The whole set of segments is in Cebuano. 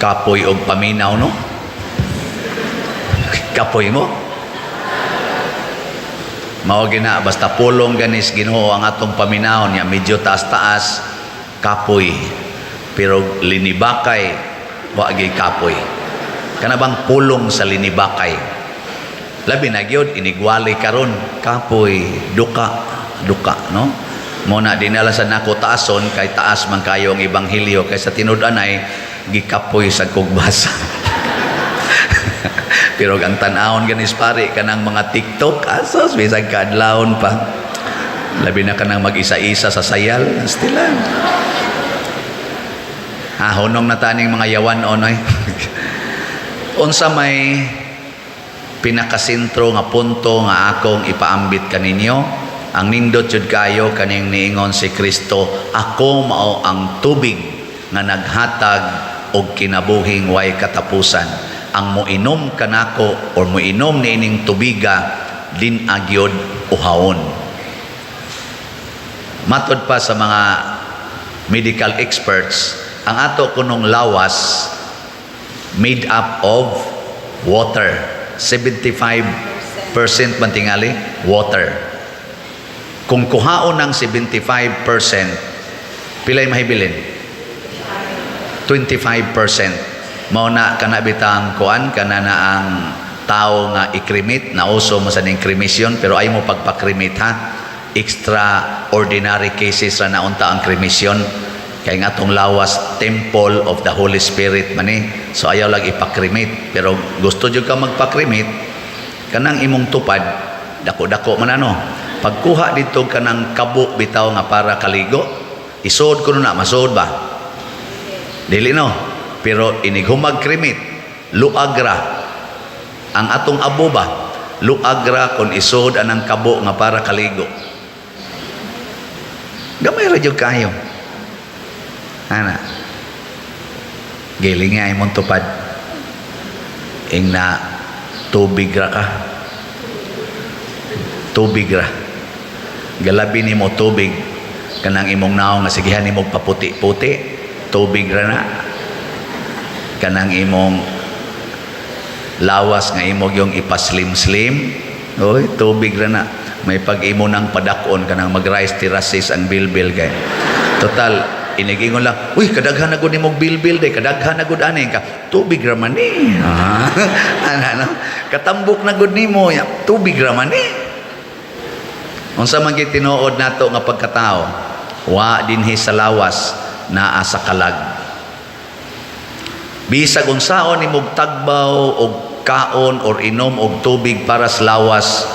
Kapoy og paminaw, no? Kapoy mo? Mao gina, basta pulong ganis Ginoo ang atong paminawon niya, medyo taas-taas, kapoy. Pero linibakay, wa gyud kapoy. Kana bang pulong sa linibakay? Labi na gyud inigwali karon, kapoy, duka, duka, no? Mo na dinala sa nako taason kay taas man kayo ang ebanghelyo kaysa tinud-anay gikapoy sa kugbasa. Pero ang tan-awon ganis pare kanang mga TikTok, asos bisag kaadlawon pa. Labi na kanang mag-isa-isa sa sayal, stila. Ha, hunong na taning mga yawan onoy. Unsa may pinakasentro nga punto nga akong ipaambit kaninyo? Ang nindot jud kayo kaning niingon si Kristo, "Ako mao ang tubig nga naghatag og kinabuhing way katapusan. Ang moinom kanako or moinom niining tubiga, din agyod uhawon." Matod pa sa mga medical experts, ang ato kunong lawas made up of water. 75% man tingali water. Kung kuhaon ng 75%, pilay mahibilin? 25%. Mao na kana bitang kuan kana na ang tao nga i-cremate, nauso mo sa ning cremation, pero ay mo pagpa-cremate ha. Extraordinary cases ra na unta ang cremation kay nga atong lawas temple of the Holy Spirit man ni. So ayaw lang ipa-cremate, pero gusto jud ka magpa-cremate, kanang imong tupad dako-dako man ano. Pagkuha dito kanang kabo bitaw nga para kaligo, isuod ko na, masuod ba? Dili, no? Pero inig humag cremate, luag ra ang atong abo ba, luag ra kung isuod anang kabo nga para kaligo. Gamay ra jud kayo ana. Giling nga imong tupad, ing na tubig ra ka, tubig ra. Galabi nimo tubig. Kanang imong naong nga sigihan nimo paputi-puti, tubig ra na. Kanang imong lawas nga imo yung ipaslim-slim, oy, tubig ra na. May pag imo nang padakon kanang mag-rice terraces ang bilbil kay total inigingon lang, "Uy, kadaghan na gud nimong bilbil day, kadaghan na gud ani ka." Tubig ra man ni. Ah, ana no, katambok na gud nimo ya, tubig ra man ni. Unsa man gyud tinuod nato nga pagkatao, wa dinhi sa lawas, naa sa kalag. Bisag unsaon nimog tagbaw og kaon or inom og tubig para sa lawas,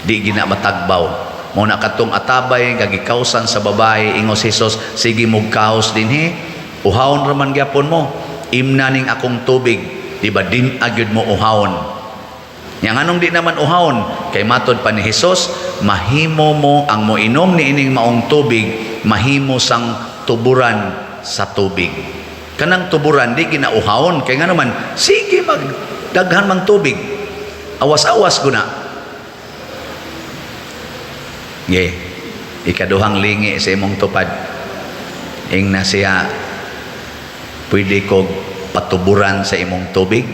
di gina matagbaw. Mo na katong atabay nga gikawsan sa babae, ingon si Jesus, "Sige mog kaos dinhi, uhawon ra man gyapon mo. Imna ning akong tubig, di ba din agyud mo uhawon?" Nya nganong di naman uhawon? Kay matod pa ni Jesus, mahimo mo ang moinom ni ining maong tubig, mahimo sang tuburan sa tubig. Kanang tuburan di ginauhawon kay nga naman sige mag daghan mang tubig. Awas-awas guna. Ye. Ikaduhang lingi sa imong tupad. Ing na siya, "Pwede ko patuburan sa imong tubig?"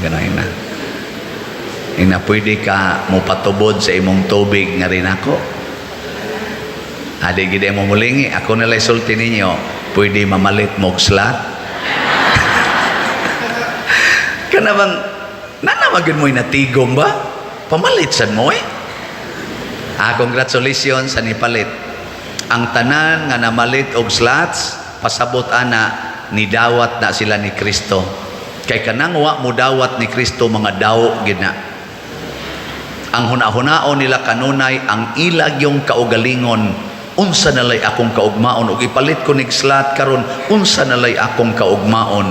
Ganun na. Ing na, "Pwede ka mo patubod sa imong tubig nga rin ako?" Adi gid mo mulingi, ako nila sulti ninyo, "Pwede mamalit mo slot?" Kana bang nana magyud mo'y natigom ba? Pamalit sad mo eh. Ah, congratulations sa nipalit. Ang tanan nga namalit og slots, pasabot ana nidawat na sila ni Kristo. Kay kanang wa mo dawat ni Kristo, mga dawo gid na. Ang huna-hunaon nila kanunay ang ilag yung kaugalingon, unsa nalay akong kaugmaon ug ipalit ko nig slot karon, unsa nalay akong kaugmaon?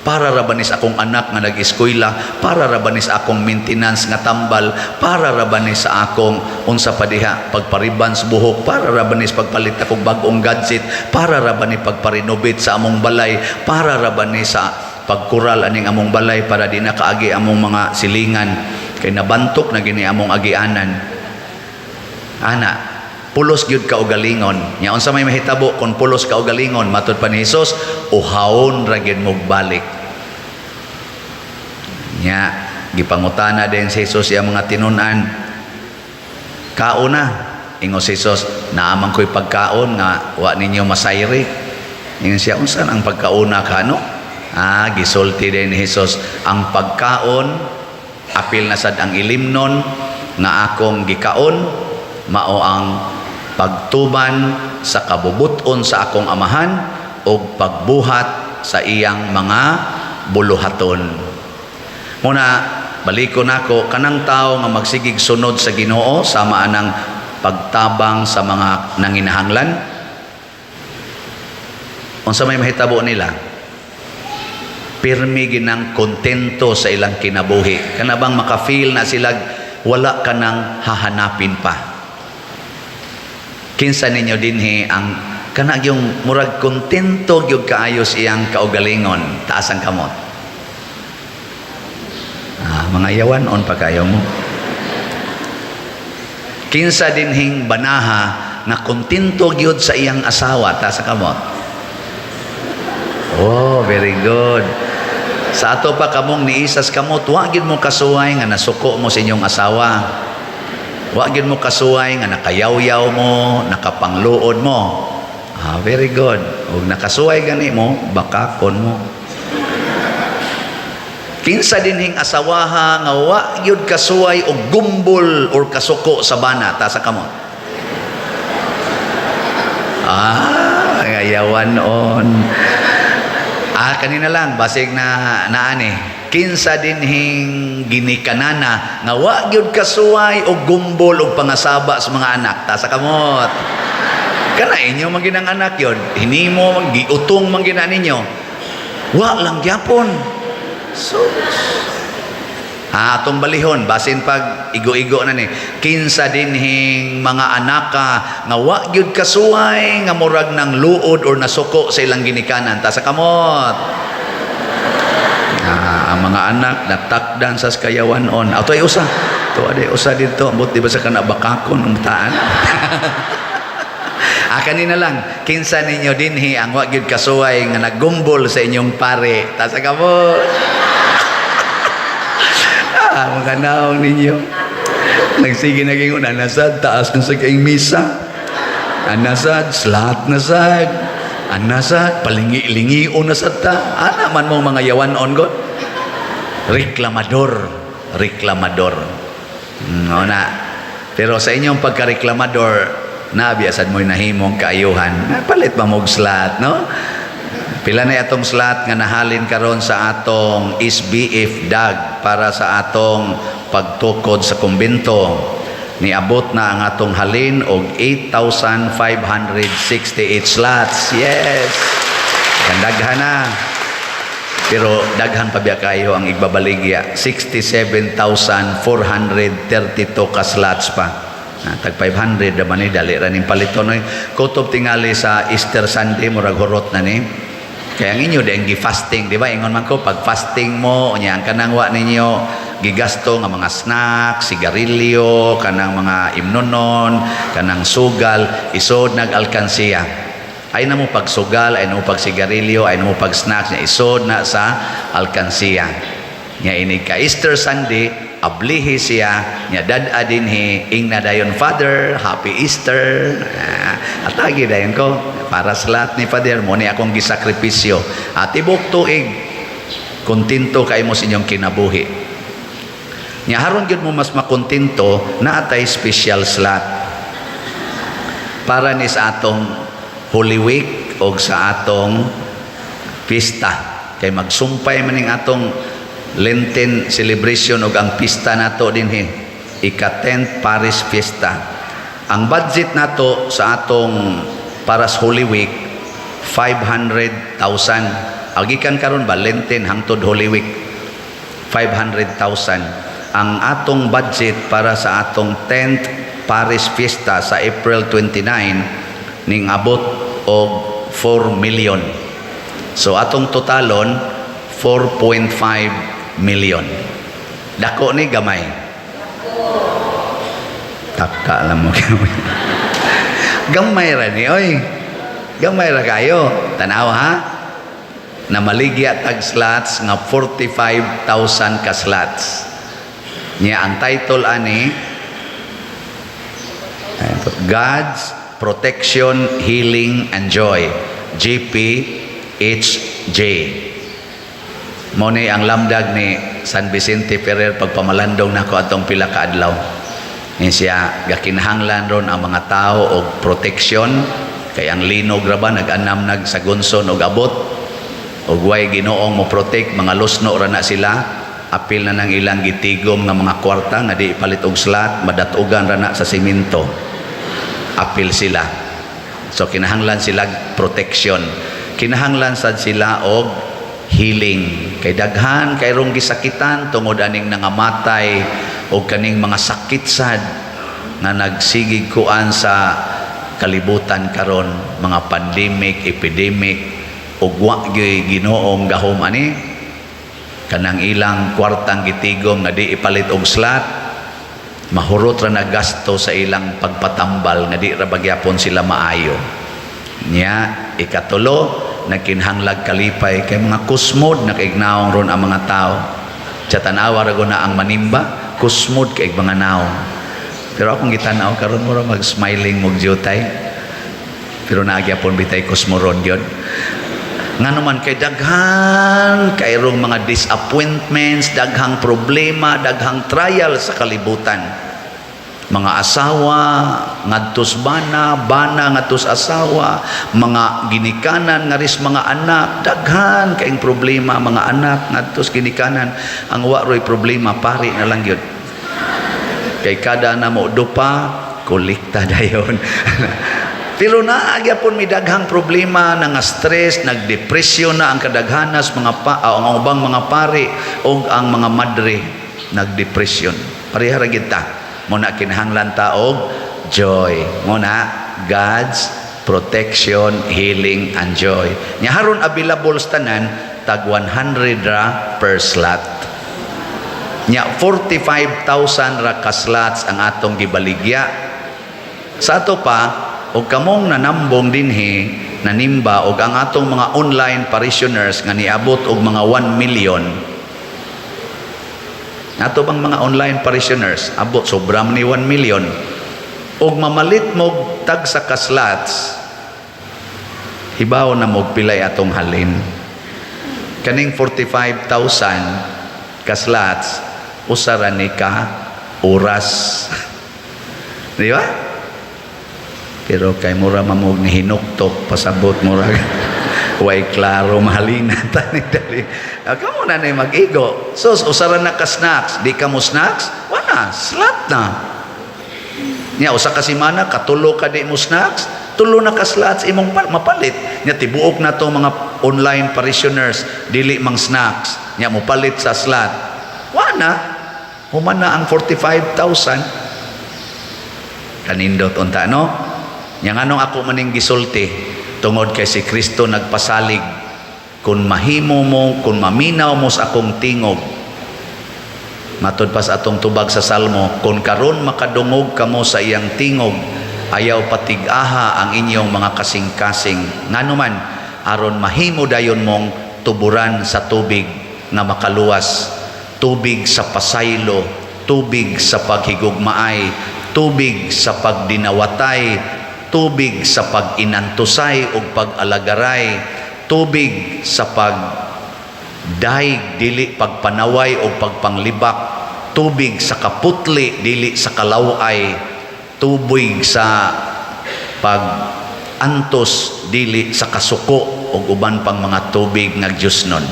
Para ra ba ni sa akong anak nga nag-eskwela? Para ra ba ni sa akong maintenance nga tambal? Para ra ba ni sa akong unsa pa diha, pagparibans buhok? Para ra ba ni sa pagpalit akong bag-ong gadget? Para ra ba ni pagpa-renovate sa among balay? Para ra ba ni sa pagkural aning among balay para di na kaagi among mga silingan kay nabantok na gini among agianan? Ana, pulos gyud kaugalingon. Nya unsa may mahitabo kung pulos kaugalingon? Matod pa ni Jesus, uhawon ra gyud mo balik. Nya gipangutana din si Jesus iyang mga tinun-an, "Kauna." Ingon si Jesus, "Naa man ko'y pagkaon nga wa ninyo masayri." Ingon siya, "Unsa ang pagkauna ka no?" Ah, gisulti din ni Jesus, "Ang pagkaon apil na sad ang ilimnon nga akong gikaon mao ang pagtuman sa kabubuton sa akong Amahan ug pagbuhat sa iyang mga buluhaton." Muna baliko nako, kanang tao nga magsigig sunod sa Ginoo sama anang pagtabang sa mga nanginahanglan, unsa may mahitabo nila? Pirmi ginang kontento sa ilang kinabuhi. Kana bang maka-feel na sila wala ka nang hahanapin pa. Kinsa ninyo dinhi ang kana yung murag kontento gyud kaayo sa iyang kaugalingon? Taas ang kamot. Ah, mga yawan-on pa kayo mo. Kinsa dinhing banaha nga kontento gyud sa iyang asawa? Taas ang kamot. Oh, very good. Sa ato pa kamong niisas kamot, wa gyud mo kasuway nga nasuko mo sa inyong asawa. Wa gyud mo kasuway nga nakayawyaw mo, nakapangluod mo. Ah, very good. Ug nakasuway gani mo, bakakon mo. Kinsa dinhing asawaha nga wa gyud kasuway og gumbol or kasuko sa bana? Taas sa kamot. Ah, yawan on. Ah, kanina lang basig na naani. Kinsa dinhing ginikanana nga wa gyud kasuway og gumbol og pangasaba sa mga anak? Taas sa kamot. Kana inyo man ginang anak yon, hinimo man giutong man gina ninyo. Wa lang gyapon. Sus. Ah, atong balihon, basin pag igo-igo na ni. Kinsa dinhing mga anaka nga wa gyud kasuway nga murag ng luod or nasuko sa ilang ginikanan? Taas sa kamot. Ah, ang mga anak natakdan sa kayawan-on. Ato ay usa. To ade usa dito, ambot di ba sa kana bakakon ang taan. Ah, kanina lang, kinsa ninyo dinhi ang wa gyud kasuway nga naggumbol sa inyong pare? Taas sa kamot. Ah, mga naong ninyo. Nagsige naging una, nasad, taas na sa kayong misa. Anasad, slat na sad. Anasad, palingi-lingi na sad ta. Ana man mo mga yawan-on god. Reklamador. Reklamador. No na. Pero sa inyong pagkareklamador, nabiasad mo'y nahimong kaayuhan. Palit ba mog slot, no? Pila na atong slot nga nahalin karon sa atong SBF DAG para sa atong pagtukod sa kumbento. Niabot na ang atong halin og 8,568 slots. Yes. Kandaghan na. Pero daghan pa biya kayo ang igbabaligya. 67,432 ka slots pa. Na, tag 500 naman ni, dali ra ning paliton oy. Kutob tingali sa Easter Sunday murag hurot na ni. Kaya ang inyo dahil gi-fasting, di ba? Ingon man ko, pag fasting mo, unya ang kanang wa ninyo gigasto nga mga snacks, sigarilyo, kanang mga imnonon, kanang sugal, isod nag alkansiya. Ay na mo pagsugal, ay na mo pagsigarilyo, ay na mo pag snacks, nya isod na sa alkansiya. Nya inig ka Easter Sunday, ablihi siya, nya dad-a dinhi, ingna dayon, "Father, Happy Easter." Ah, atagi dayon ko para sa lahat ni Father mo ni akong gisakripisyo. At tibok tuig kontento kay mo sa inyong kinabuhi. Nya haron gyud mo mas makontento, naa tay special slot para ni sa atong Holy Week o sa atong pista, kay magsumpay man ning atong Lenten celebration ug ang pista nato dinhi, ika 10th Parish Fiesta. Ang budget nato sa atong para sa Holy Week, 500,000. Agikan karon ba, Lenten hangtod Holy Week, 500,000 ang atong budget. Para sa atong 10th Parish Fiesta sa April 29, ning abot og 4 million. So atong totalon, 4.5 million. Dako ni gamay? Taka alam mo, gamay. Gamay ra ni oy. Gamay ra kayo. Tanaw ha. Namaligya tag slots nga 45,000 ka slots. Nya ang title ani, God's Protection, Healing and Joy, GPHJ. Mo ni ang lamdag ni San Vicente Ferrer pagpamalandong nako atong pila ka adlaw. Ni siya gakinahanglan ron ang mga tao og protection kay ang linog ra ba nag-anam nag sa gunson og abot og way Ginoong mo protect, mga lusno ra na sila, apil na nang ilang gitigom nga mga kwarta nga di ipalit og slot, madatugan ra na sa simento. Apil sila. So kinahanglan sila protection, kinahanglan sad sila og healing kay daghan kay rong gisakitan tungod aning nangamatay og kaning mga sakit sad nga nagsigig kuan sa kalibutan karon, mga pandemic, epidemic, ug wa gyud Ginoong gahom ani. Kanang ilang kwartang gitigom nga di ipalit og slot, mahurot ra na gasto sa ilang pagpatambal nga di ra bagyapon sila maayo. Nya ikatulo, nagkinahanglag kalipay kay mga kusmod na kaignaong ron ang mga tao. Sa tanawa ra na ang manimba, kusmod kay mga naong. Pero akong gitanaw karon, mura mag smiling mog jutay, pero naagyapon bitay kusmoron gyud. Ngano man kay daghan kayrong mga disappointments, daghang problema, daghang trial sa kalibutan. Mga asawa ngadtos bana, bana ngadtos asawa, mga ginikanan ngaris mga anak, daghan kaing problema, mga anak ngadtos ginikanan. Ang wa roy problema, pari na lang gyud. Kay kada na mo dupa, kolekta dayon. Pero naa gyapon may daghang problema na nga stress, nagdepresyon na ang kadaghanas mga pa, ang ubang mga pari o ang mga madre nagdepresyon. Pareha ra gid ta. Mo na kinahanglan ta og joy. Mo na God's protection, healing and joy. Nya haron available sa tanan, tag 100 ra per slot. Nya 45,000 ra ka slots ang atong gibaligya. Sa ato pa, og kamong nanambong dinhi, nanimba, og ang atong mga online parishioners nga niabot og mga 1 million. Ato bang mga online parishioners, abot sobra man ni 1 million. Og mamalit mo tag sa ka slots, hibaw na mo pilay atong halin. Kaning 45,000 ka slots, usa ra ni ka oras. Di ba? Pero kay mura mamog ni hinuktok, pasabot mura way klaro mahalina tani dali. Ah, kamo na na mag-igo. So usa ra na ka snacks, di ka mo snacks, wala, slot na. Nya usa ka semana katulo ka di mo snacks, tulo na ka slots imong mapalit. Nya tibuok na to mga online parishioners dili mang snacks. Nya mopalit sa slot. Wala. Human na ang 45,000. Kanindot unta, no? Nya nganong ako maning gisulti? Tungod kay si Kristo nagpasalig, kung mahimo mo, kung maminaw mo sa akong tingog. Matud pa sa atong tubag sa Salmo, kung karon makadungog kamo sa iyang tingog, ayaw patig-aha ang inyong mga kasing-kasing. Ngano man? Aron mahimo dayon mong tuburan sa tubig nga makaluwas, tubig sa pasaylo, tubig sa paghigugmaay, tubig sa pagdinawatay, tubig sa pag-inantusay ug pag-alagaray, tubig sa pag dayeg dili pagpanaway o pagpanglibak, tubig sa kaputli dili sa kalaway, tubig sa pag antos dili sa kasuko, ug uban pang mga tubig nga Diyos nun.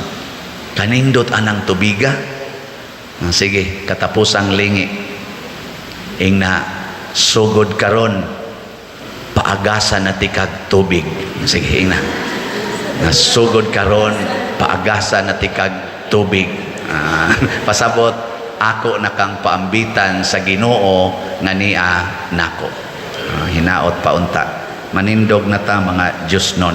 Kanindot anang tubiga. Ah, sige, katapusang lingi. Ingna, sugod karon, paagasa na tikag tubig. Sige, ingna. Nasugod karon, paagasa na tikag tubig. Ah, pasabot, ako na kang paambitan sa Ginoo nga niya nako. Ah, hinaot pa unta. Manindog na ta, mga Diyos nun.